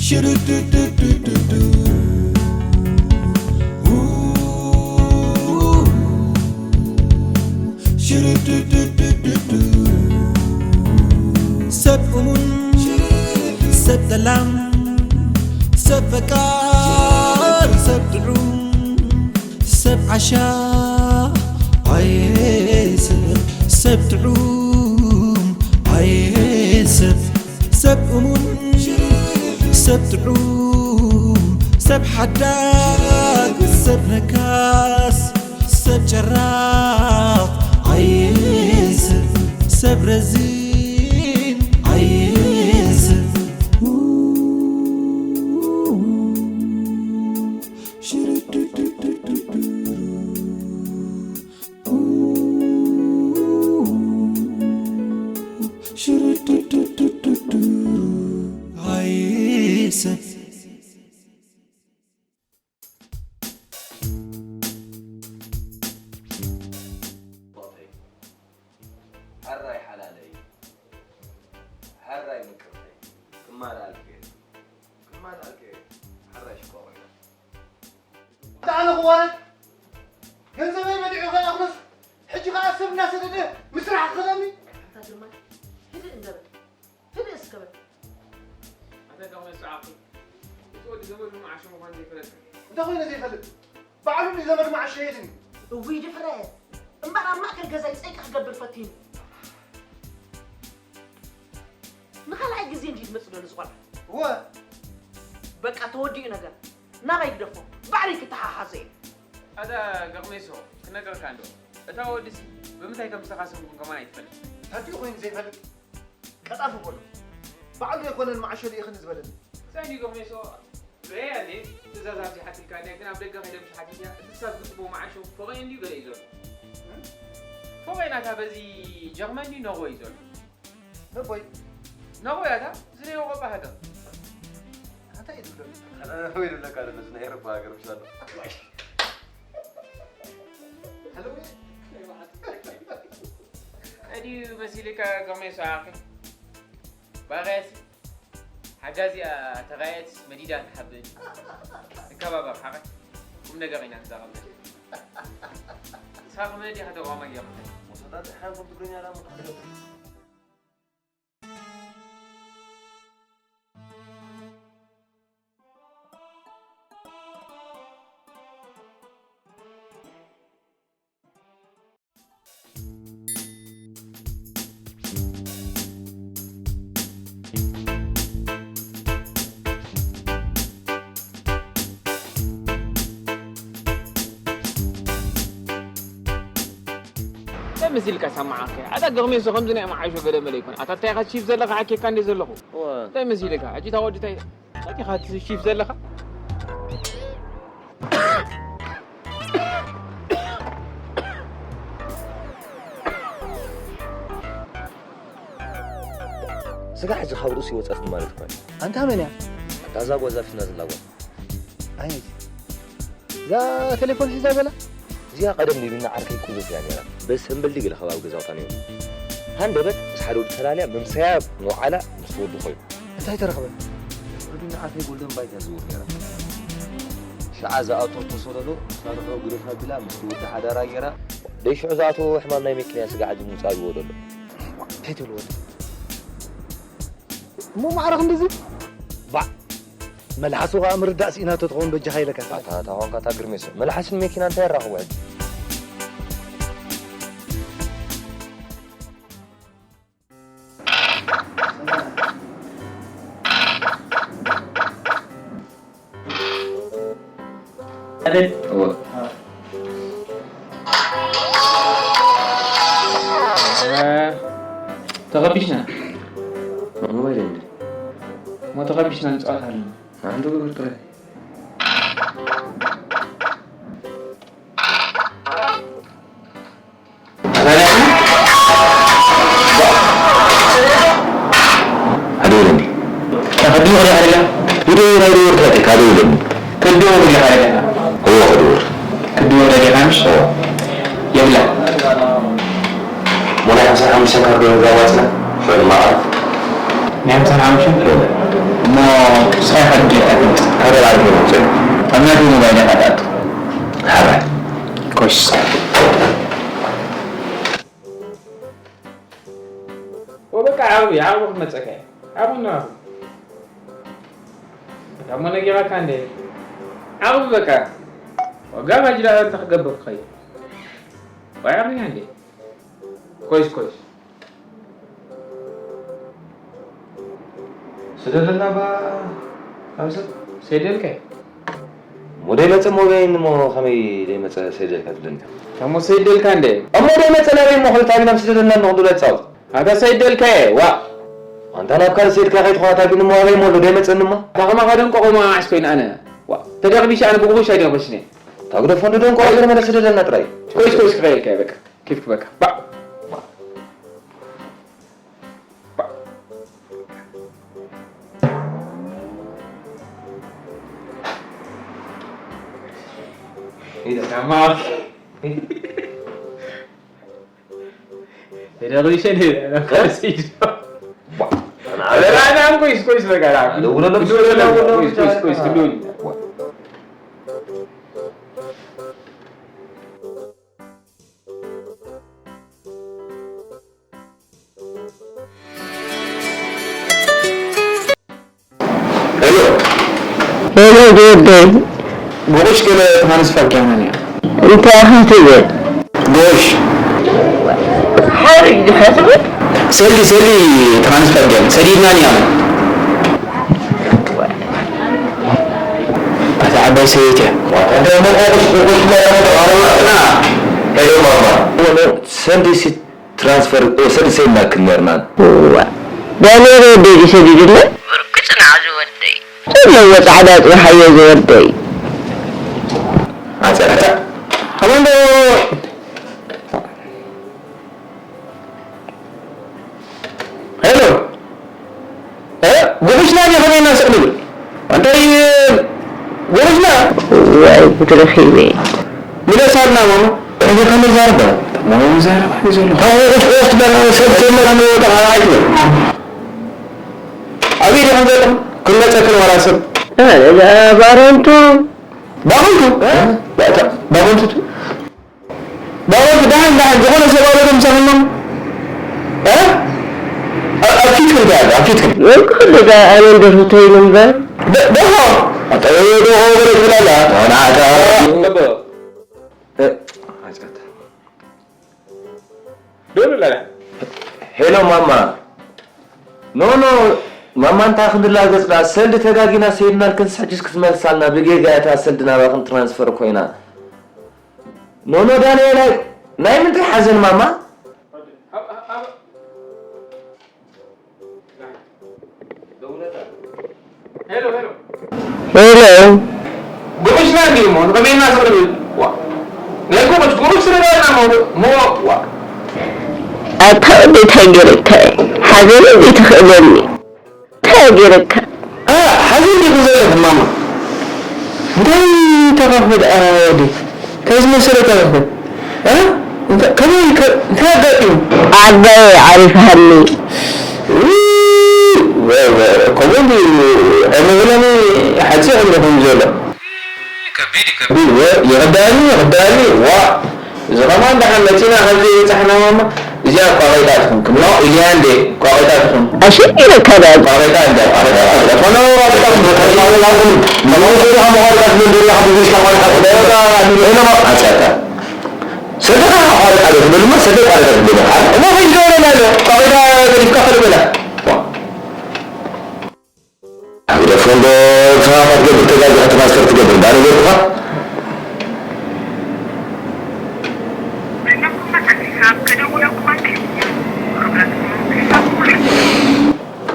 ሽርድድድድዱ። ሽርድድድድዱ። ሰብ እሙን፣ ሰብ ጠላም፣ ሰብ ፈቃር፣ ሰብ ጥዑም፣ ሰብ ዓሻ፣ ኣየ ሰብ፣ ሰብ ጥዑም፣ ኣየ ሰብ፣ ሰብ እሙን፣ ሰብ ጥዑም፣ ሰብ ሓዳግ፣ ሰብ ነካስ፣ ሰብ ጨራቕ፣ ኣየ ሰብ፣ ሰብ ረዚን፣ ኣየ ሰብ። ሽርድድድድዱ። ኣይ ሰብ። ሕራይ ሓላለይ፣ ሕራይ ምቅርተይ፣ ክማል ኣልፌ፣ ክማል ኣልፌ፣ ሕራይ ሽኮር ኮይና። ኣነ ክዋረድ ገንዘበይ በሊዑ ከይኣኽሎስ፣ ሕጂ ኸኣ ሰብ እናሰደደ ምስራሕ ክኽእለኒ? ኣታ ግርማይ፣ ህድእ እንደ በል። ህድእ እስከ በል። ኣታ ግርማይ፣ ሰዓኹ፣ እቲ ወዲ ዘመዱ መዓሾ ምዃኑ ዘይፈለጥካ? እንታይ ኮይነ ዘይፈልጥ? ባዕሉ ንዘመድ መዓሾ የድኒ። እውይ ድፍረት! እምበኣር ኣብ ማእከል ገዛይ ጸይቂ ክገብር ፈቲኑ። ንኻልኣይ ግዜ እንዲ ዝመጽእ ዘሎ ዝቖልዓ። እወ። በቃ ተወዲኡ ነገር። ናባይ ግደፎ። ባዕለይ ክተሓሓዞ እየ። ኣታ ገቕሜሶ፣ ክነግረካ እንዶ። እታ ወዲሲ ብምንታይ ከም ዝተኻሰምኩም ከማን ኣይትፈልጥ። ተዲኡ ኮይኑ ዘይፈልጥ ቀጣፊ በሎ። ባዕሉ ኣይኮነን መዓሾ ልኢኽኒ ዝበለኒ። ሳይዲ ገቕሜሶ፣ ርኤያ እንዴ? ትእዛዝ ኣብዚሓትልካ እንድያ፣ ግን ኣብ ደገ ከይደ ምሽ ሓቲትያ። እቲ ክሳብ ዝጽቦ መዓሾ ፎቐይ እንድዩ ገለ እዩ ዘሎ። ፎቐይ ናታ በዚ ጀርመን ድዩ ነጎ እዩ ዘሎ? ነቦይ። ነቦይ ኣታ ዝደዮ ቆባ ሃገር። ኣታ እዩ ዝብሎ። ወይ ዝብለካ ዘሎ እዚ ናይ ኤሮፓ ሃገር ምሽ ኣሎ። ሃለዊ። ኣድዩ መሲልካ ገሜሶ ኣኺ። ባጋየሲ ሓጋዚኣ ተጋየት መዲዳ ትሓብል። ንከባበር ሓቐ። ቁም ነገር ኢና ንዛረብ ዘለና። ንስኻ ከመይ ዲኻ ተቋማይ ጌርካ? ወሰዳት ሓንኩም ትግርኛ ዳሞ እንታይ መሲልካ ሰማዓከ? ኣታ ገርሜሶ ከምዚ ናይ መዓሾ ገለ መለ ይኮን። ኣታ እንታይ ኢኻ ቺፕ ዘለኻ? ሓኬካ እንደ ዘለኹ። እወ። እንታይ መሲልካ? ሕጂ እታ ወዲ እንታይ ኢኻ እቲ ቺፕ ዘለኻ? ስጋ ሕጂ ካብ ርእሱ ይወጸት ማለት እኮ እዩ። ኣንታ መን እያ? ኣታ እዛ ጓል እዛ ፊትና ዘላ ጓል። ኣየነይቲ? እዛ ቴሌፎን ሒዛ ዘላ? እዚኣ ቀደም ሊቢና ዓርከይ ቁዙፍ እያ ነይራ። በዚ ሰምበል ድዩ ገለ ከባቢ ገዛውታ ነይሩ። ሃንደበት ምስ ሓደ ወዲ ተላልያ ምምሳያ ንውዓላ ምስ ወዱ ኮይኑ። እንታይ ተረኽበ? ሊቢና ዓርከይ ጎልደን ባይክ እያ ዝዝውር ነይራ። ሽዓ ዝኣቶ ተሰለሎ፣ ሳርሖ ግደፍ ኣቢላ ምስ ወዲ ሓዳራ ገይራ። ደይ ሽዑ ዝኣቶ ሕማም ናይ መኪና እያ ስጋ ዓዲ ምውጻእ ይወደሎ። እንታይ ትብል ወዲ? እሞ ማዕረ ክንድዚ? ባዕ! መልሓሱ ኸኣ ምርዳእ ስኢና ተትኸውን በጃኻ ኢለካ። ኣታ፣ ኣታ ኾንካ እታ ግርሜሶ። መልሓስን መኪና እንታይ የራኽቦ ሕጂ? ኣቤት። እወ። እ፣ ተኸቢሽና። ሞባይል እንዴ? ሞ ተኸቢሽና ንጻወት ኣለና። ንዓንዱ ግበር ጥራይ። ኣደውለኒ። ከድውር ደሊኻ ደሊኻ? ይደውር ኣይደውር እንታይ ኢልካ ኣደውለኒ። ከድውር ደሊኻ ደሊኻ? እወ ከድውር። ከድውር ደሊኻ ምሽ? እወ። የብላ። ሞላይ ሓምሳ ሓሙሽተ ካርዶ ነዛ ዋፅና። ሽዑ ድማ ቐረብ። ናይ ሓምሳ ሓሙሽተ? የብላ። እሞ ሳይ ሓቂ ኣትምጽእ። ሓደ ላዕሊ ከይወጽእ። ኣብ ናይ ሞባይል ኢኻ ትኣቱ። ሓራይ። ኮሽ። ወበቃ ዓቕቢ፣ ዓቕቢ ክመጸካ እዩ። ዓቕቢ እናዓቕቢ። በቃ እሞ ነጊራካ እንዴ? ዓቕቢ በቃ። ወጋ ማጅራ እንተ ክገብር ክኸይድ። ዋይ ዓቕቢ እንዴ? ኮይስ፣ ኮይስ። ስደደልና ባ፣ ካብ ሰብ። ሰይደልከ? እሞ ደይመጸ እሞ በይን እሞ ከመይ ደይመጸ ሰይደልካ ትብለኒ? እሞ ሰይደልካ እንደ? እሞ ደይመጸ ናበይ እሞ ክልተ ኣቢና ስደደልና እንዶ ክንዱ ለጻው። ኣታ ሰይደልከ፣ ዋ። ኣንታ ናብ ካልእ ሰይድካ ከይትኾና ታቢን እሞ ኣበይ እሞ ኣሎ ደይመጸኒ እሞ? ኣታ ከማኻ ደንቆ ቆማ ዓሽ ኮይነ ኣነ። ዋ፣ ተደቕቢሽ ኣነ ብጉቡሽ ኣይደቕበሽኒ። ታግደፎ እንዶ ደንቆ ኣይገርመለ ስደደልና ጥራይ። ኮይስ፣ ኮይስ ክኸይልካ በቃ። ኬፍ ክበካ። ባ። ሄሎ። ሄሎ፣ ጆርጆ። ጎሽ፣ ገለ ትራንስፈር ጌርና እያ። እንታይ ኢኻ ትብል? ጎሽ። ሓሪፍ ዲኻ ትብል? ሰሊ፣ ሰሊ ትራንስፈር ጌርና። ሰዲድና እያ። ኣታ ዓባይ ሰበይቲ እያ። እንታይ እሞ ጎሽ፣ ጎሽ፣ ሄሎ፣ ማማ። ሰንዲ ሲ ትራንስፈር ወሰድ ሰይድና ክነርናን። እዋ። ዳንኤል ወደይ ድዩ ሰዲዱለይ? ብርግጽ ንዓ ዝወደይ። ዘለዎ ጻዕዳ ጽባሕ ኣዮ ዝወደይ። ኣጸረታ። ኣመንዶ። ሄሎ። እ? ጉብሽና ዲኻ ከመይ እናስቕ ንብል? እንታይ ጉብሽና? ዋይ ጉድ ረኺበ። ምለሳልና ማማ። እዚ ከመይ ዛረብ? ማማ ዛረብ እዩ ዘሎ። ታው ቁጭ ቁጭ ትበል፣ ሰብ ጀመረ፣ ንወጣ ኣይትበል። ኣበይ ዲኹም ዘለኹም? ክንመጸክን ዋላ ሰብ? ኣነ ደኣ ባረንቱ። ባረንቱ? እ? ባረንቱ? ባሮት፣ ደሓን፣ ደሓን፣ ዝኾነ ሰብ ኣሎ ዶ ምሳኹም? እ? ኣብ፣ ኣብ ፊትኩም እንታይ ኣሎ? ኣብ ፊትኩም? ወርቂ ክልተ ኣነ እንዶ ርህቶ ኢሉ እምበር። ደ-፣ ደሆ! ኣታ፣ ደሆ በለ ትብላላ። ናታ። እ፣ ኣጫታ። ዶ ንላላ? ሄሎ፣ ማማ። ኖ፣ ኖ፣ ማማ፣ እንታይ ክንድላገጽ ደኣ? ሰልዲ ተጋጊና ሰይድናልክንስ ሕጅስ ክትመልሳልና፣ ብጌጋ እታ ሰልዲ ናባኽን ትራንስፈር ኮይና። ኖ፣ ኖ፣ ዳንኤል፣ ኣይ-፣ ናይ ምንታይ ሓዘን ማማ? ሄሎ፣ ሄሎ። ሄሎ። ጉብሽና እንዲዩ እሞ፣ ንኸመይና ስቕርብል? ዋ። ናይ ጉብሽ፣ ጉብሽ ስለ ደለና እሞ፣ እሞ፣ ዋ። ኣታ ወደይ እንታይ ገይረካ እየ? ሓዘነይ ዘይትኽእለኒ። እንታይ ገይረካ? ኣ፣ ሓዘን ዲኹ ዘለኹ ማማ? እንታይ ተረኽበ ደኣ ወዲ? እንታይ ዝመሰለ ተረኽበ? እ? እንተ-፣ ከመይ ከ-፣ እንታይ ኣጋጢሙ? ዓባየ ዓሪፋኒ። ውይ፣ ወ-፣ ወ-፣ ከምኡ እንዲ ዕረ ብለኒ ሓፂ ዕምሪ ኮይኑ ዘሎ። ከቢድ እዩ፣ ከቢድ። ወ-፣ ይኽዳኒ፣ ይኽዳኒ፣ ዋ። እዚ ኸማን ደሓን መጺና ከምዚ በጻሕና ማማ፣ እዚኣ ቋቒጣ ትኹን፣ ክም-፣ ኖ፣ ኢልያ እንዴ፣ ቋቒጣ ትኹን። ኣሸጊረካ ደኣ። ቋቒጣ እንዴ፣ ቋቒጣ፣ ቋቒጣ። ኮነ ቋቒጣ ትኹን፣ ቋቒጣ ትኹን። ሰደኻ ቋቒጣ ትብል፣ ቋቒጣ ትብል። ሰደኻ ቋቒጣ ትብል፣ ቋቒጣ ትብል። እሞ ኸይድ ዶ በላ፣ ቋቒጣ ገዲፍካ ኸይድ በላ። ኣብ ደፎ እንዶ ስራሓት ትገብር ተጋጊኻ ትራንስፈር ትገብር እንዳ ነገርኩኻ።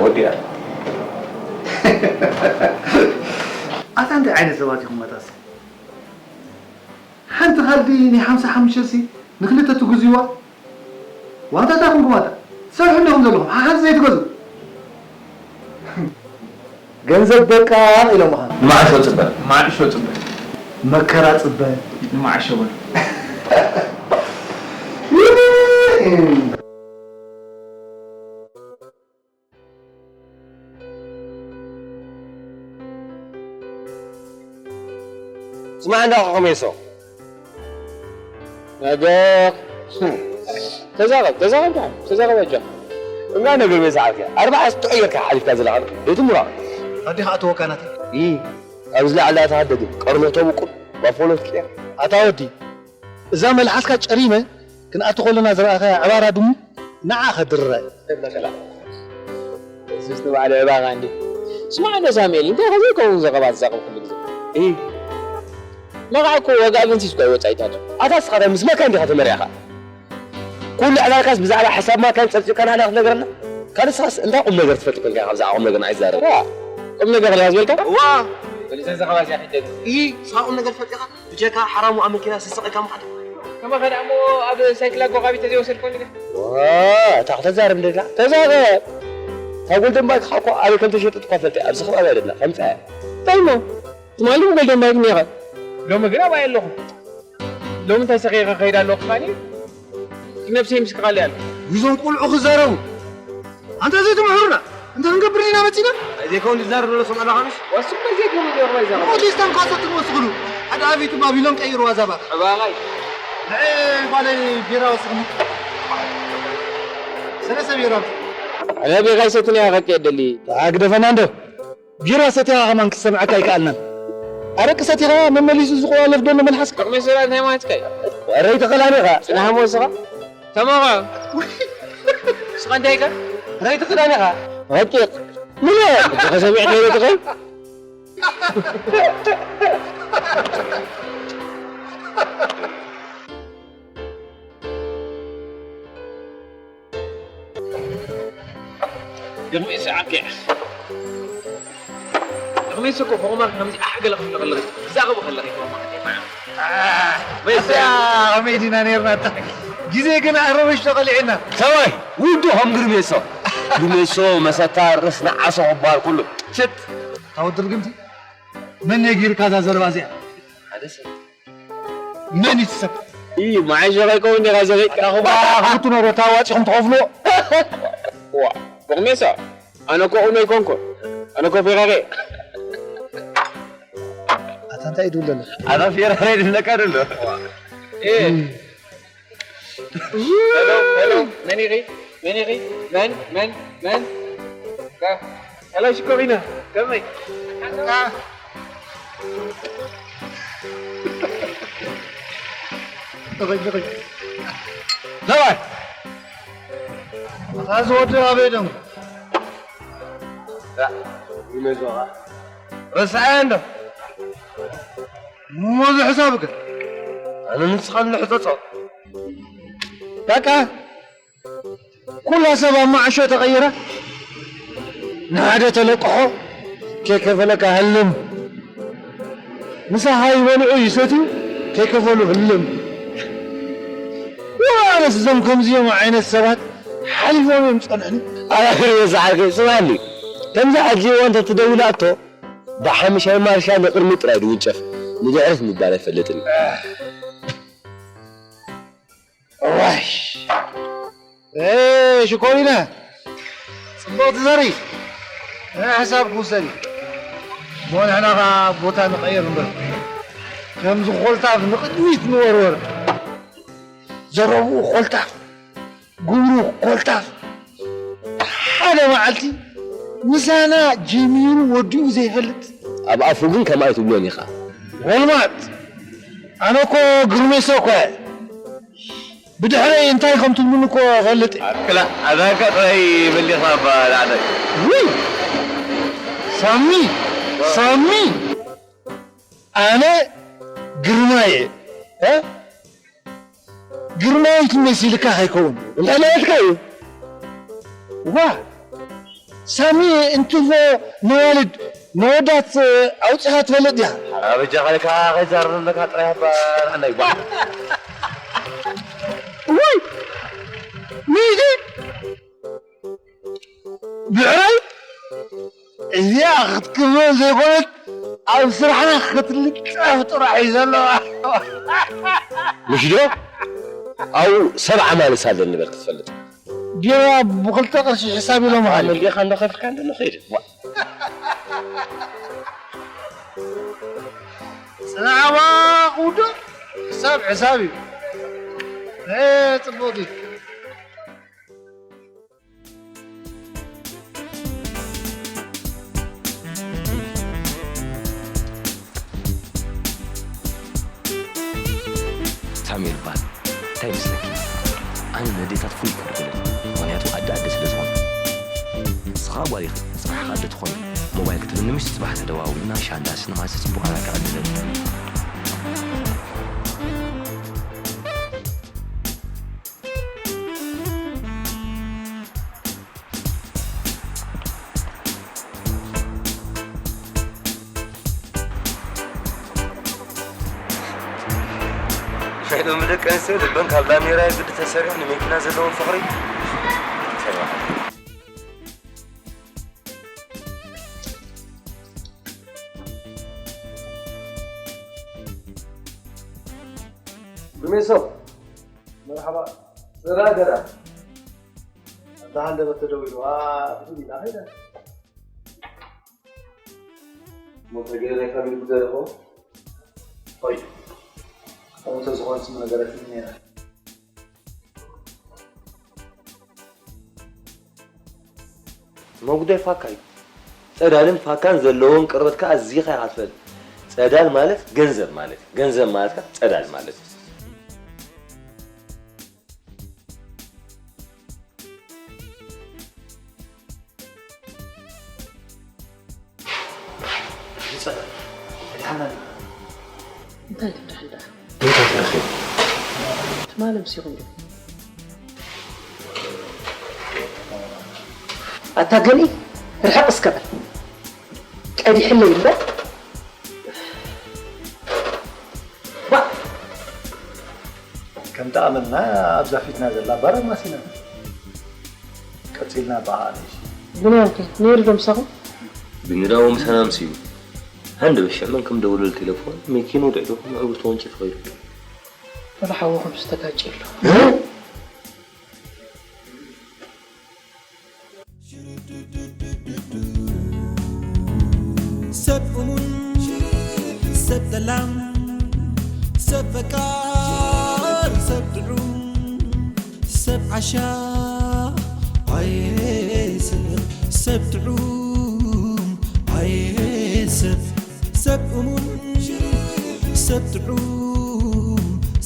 ወዲኣ። ኣታ እንታይ ዓይነት ሰባት ኢኹም መታስ? ሓንቲ ካርዲ ናይ ሓምሳ ሓሙሽተ ሲ ንክልተ ትጉዝይዋ? ዋታታ ኩንኩም ዋታ ትሰርሑ እንዲኹም ዘለኹም፣ ሓሓንቲ ዘይትገዝኡ። ገንዘብ በቃ ኢሎምኻ። ንመዓሾ ጽበ። ንመዓሾ ጽበ። መከራ ጽበ። ንመዓሾ በሉ። ስማዕ እንዳ ከመይሶ። ነገር። ተዛረብ፣ ተዛረብ ደሓን፣ ተዛረብ ኣጆኻ። እምና ነገር መይሳ ዓርከይ፣ ኣርባዓ ጥዑይ ጌርካ ሓሊፍካ ዘለኻ። ቤት ምራቕ። ኣዴኻ ኣተወካ ናተይ። እ፣ ኣብዚ ላዕሊ ኣታ ሃደግም፣ ቀርኖ ተብቁል፣ ባፎሎት ቂያ። ኣታ ወዲ፣ እዛ መልሓስካ ጨሪመ ክንኣቱ ከለና ዝረኣኻያ ዕባራ ድሙ ንዓ ከድርራ እየ። እዚስ ንባዕሉ ዕባራ እንዲ። ስማዕ እንዶ ሳሙኤል፣ እንታይ ከ ዘይከውን ዘረባ ትዛረብ ኩሉ ግዜ? እ። መርዓ እኮ ዋጋ ኣቨንሲስ እኮ ኣይወጻኢታቱ። ኣታ ንስኻ ታይ ምስ መካ እንዲኻ ተመሪዕኻ? ኩሉ ዕላልካስ ብዛዕባ ሕሳብ ማካን ጸብጺብካ ንዓና ክትነግረና? ካልእ ንስኻስ እንታይ ቁም ነገር ትፈልጥ ኮንካ ኢኻ ብዛዕባ ቁም ነገር ንዓይ ትዛረብ? ዋ፣ ቁም ነገር ድያ ዝበልካ? ዋ! በል እዛ ዘረባ እዚኣ ሒደግ። እ፣ ንስኻ ቁም ነገር ትፈልጥ ኢኻ? ብጀካ ሓራሙ ኣብ መኪና ዝስቀካ ምኻድ። ከማኻ ደኣ እሞ ኣብ ሳይክል ኣጓጓቢ ተዘይወሰድኮ እንዲኻ? ዋ፣ እታ ክተዛረብ እንደላ ተዛረብ። እታ ጎልደን ባይክኻ እኮ ኣበይ ከም ተሸጠት እኳ ፈልጠ እያ። ኣብዚ ከባቢ ኣይደላ ከምጻ እያ። እንታይ እሞ? ትማሊ ብጎልደን ባይክ እኒኻ። ሎሚ ግን ኣብኣ የለኹ። ሎሚ እንታይ ሰኺረ ክኸይድ ኣለኹ ከማኒ? ነብሰይ ምስ ክኻሊ ኣለ። እዞም ቆልዑ ክዛረቡ። ኣንታ ዘይትምሕሩና፣ እንታይ ክንገብር ኢና መጺና? ኣይ ዘይከውን ዝዛረብ ዘሎ ሰምዕና ኻምሽ? ዋስኩ ዘይከውን ዶ ርባይ ዛረብ? ሞዴስታን ካሰትን ወስኽሉ። ሓደ ኣቤት ባቢሎን ቀይርዋ ዛባ። ዕባራይ። ንዒ ጓለይ ቢራ ወስኽኒ። ሰለስተ ቢራ። ኣነ ቢራ ይሰትን እያ፣ ከቂ የደሊ። ኣግደፈና እንዶ። ቢራ ሰቲኻ ከማን ክትሰምዐካ ኣይከኣልናን። ኣረቂ ሰቲኻ መመሊሱ ዝቆላለፍ ደሎ መልሓስካ። ቅድሚ ስራ እንታይ ማለትካ እዩ? ረይቲ ክላን ኢኻ። ጽናሕ እሞ ንስኻ? ተማኻ። ንስኻ እንታይ ኢኻ? ረይቲ ክላን ኢኻ። ረቂቕ። ምሎ! እጅኻ ሰሚዕ ከይረትኸ? ደሞ ይስዓብከ። ደሞ ይስኮ፣ ፎርማል ከምዚ ኣሕ ገለ ክፍለ ከለኺ፣ ክዛረቡ ከለኺ ፎርማል። ኣታ፣ ከመይ ዲና ነርና ኣታ? ግዜ ግን ኣረበሽ ተቐሊዕና። ሰባይ፣ ውዱ ከም ግርሜሶ። ግርሜሶ፣ መሰታ፣ ርእስና ዓሶ ክበሃል ኩሉ። ሽት፣ ታወት ድርግምቲ። መን ነጊርካ እዛ ዘረባ እዚኣ? ሓደ ሰብ። መን እዩ እቲ ሰብ? ኢ፣ መዓሾ ከይከውን ዲኻ ዘኺእካ? ኣታ ኹባ ክልቱ ነበርታ ዋፂኹም ትኸፍልዎ። ዋ፣ ቦቕሜሳ፣ ኣነ እኮ ኡኖ ኣይኮንኩን። ኣነ እኮ ፌራሪ። ኣታ እንታይ እዩ ድብል ዘሎ? ኣታ ፌራሪ ድብለካ ዘሎ። እ። ሄሎ፣ ሄሎ፣ መን ኢኺ? መን ኢኺ? መን? መን? መን? ካ-፣ ሄሎ፣ ሽኮሪና፣ ከመይ? ካ-፣ እኸይ፣ እኸይ። ሰብኣይ! እታ ዝወዲ ኣበይ ደም? ራ-፣ ይመዞኻ። ረስዓዮ እንዶ። እሞ እዚ ሕሳብከ? ኣነ ንስኻን ንሕጸጾ። በቃ፣ ኩላ ሰብ ኣብ መዓሾ ተቐይራ። ንሓደ ተለቅሖ ከይከፈለካ ህልም። ምሳኻ ይበልዑ ይሰትዩ ከይከፈሉ ህልም። ዋላስ እዞም ከምዚኦም ዓይነት ሰባት ሓሊፎም እዮም ዝጸንሑኒ። ኣራኺ ይበዝሓልከ፣ ስምዓኒ። ከምዚ ኣድልይዎ እንተ ትደውላቶ፣ ብሓምሻይ ማርሻ ንቕድሚት ጥራይ ድውንጨፍ፣ ንድሕሪት ምባል ኣይፈልጥን እዩ። እዋይ! ኤ፣ ሽኮሪና! ጽቡቕ ትዘሪ! እ፣ ሕሳብ ክውሰድ እዩ። እሞ ንሕና ኸኣ ቦታ ንቐይር እምበር። ከምዚ ኾልታፍ ንቕድሚት ንወርወር። ዘረብኡ ኾልታፍ። ግብሩ ኮልታፍ። ሓደ መዓልቲ ምሳና ጀሚሩ ወዲኡ ዘይፈልጥ። ኣብ ኣፉ ግን ከምኣ ኣይትብሎን ኢኻ። ወልማት፣ ኣነ እኮ ግርሜሶ እኮ እየ። ብድሕረይ እንታይ ከም ትብሉኒ እኮ እፈልጥ እየ። ኣክላ፣ ኣዛካ ጥራይ መሊኻ እባ ላዕለይ። ውይ! ሳሚ! ሳሚ! ኣነ ግርማይ እየ። እ? ግርማዊት መሲልካ ከይከውን። እንታይ ማለትካ እዩ? ዋ! ሳሚ እንትፎ ነዋልድ ነወዳት ኣውጺኻ ትፈልጥ ዲኻ? ኣበጃኻ ኢልካ ከይዛረብ ኣለካ ጥራይ እባ ንዓና ይባል። ውይ! ሚዜ! ብዕራይ እዚኣ ክትክመ ዘይኮነት ኣብ ስራሕና ክትልጠፍ ጥራሕ እዩ ዘለዋ። ምሽ ዶ? ኣብኡ ሰብ ዓማልስ ኣለኒ በል ክትፈልጥ። ዲባ ብኽልተ ቅርሺ ሕሳብ ኢሎም ኣለ። ኣመልዲኻ እንዶ ከፍልካ እንዶ ንኸይድ። ዋ። ንዓባ ክውድእ ሕሳብ ሕሳብ እዩ። እ፣ ጽቡቕ እዩ። ሳሚ ይበሃል። እንታይ ይመስለኪ? ኣነ ነዴታት ፍሉይ ክብሪ ዘለኒ። ምኽንያቱ ኣደ ኣደ ስለ ዝኾነ። ንስኻ ጓል ኢኺ፣ ጽባሕ ኣደ ትኾኒ። ሞባይል ክትብልኒ ምሽ ጽባሕ ተደዋዊልና ሻንዳ ስንማሲ ጽቡቕ ኣና ከቐልለኒ። ናይ ሎሚ ደቂ ኣንስትዮ ልበን ካብ ላሜራ ግዲ ተሰሪሑ ንመኪና ዘለዎም ፍቕሪ ይሰምዓ። ብሜሶ መርሓባ ጽራ ገራ ኣብታ ሃንደበት ተደዊሉ ዋ ትብል ኢላ ከይዳ ሞተ ገለ ናይ ፋሚሊ ጉዳይ ዶ ኾይ ከምኡ ተዝኾን ስም ነገረትኒ ነይራ። መጉደል ፋካ እዩ። ጸዳልን ፋካን ዘለዎም ቅርበት ከኣ እዚኻ ኢኻ ትፈልጥ። ጸዳል ማለት ገንዘብ ማለት እዩ። ገንዘብ ማለት ከኣ ጸዳል ማለት እዩ። እንታይ ትምዳሕልዳ እንታይ ትረኺቡ? ትማሊ ምሲኹም ዲኹም ኣታ ገሊ ርሕቕ እስከ በል ቀዲሕለይ እምበር ከምቲ ኣመልና ኣብዛ ፊትና ዘላ ባር ኣማሲና ቀፂልና ብኣ ኣነሽ ብንያምከ ነይሩ ዶ ምሳኹም? ብንዳዎ ምሳና ኣምስዩ። ሃንደበት ሽዕ መን ከም ደወለሉ ቴለፎን መኪንኡ ድሕሪኹም ዕውር ተወንጪፉ ከይዱ። ወላ ሓውኹም ዝተጋጨ ኣሎ። ሰብ እሙን ሰብ ጠላም ሰብ ፈቃር ሰብ ጥዑም ሰብ ዓሻ ኣየ ሰብ ሰብ ጥዑም ኣየ ሰብ ሰብ እሙን ሰብ ጥዑም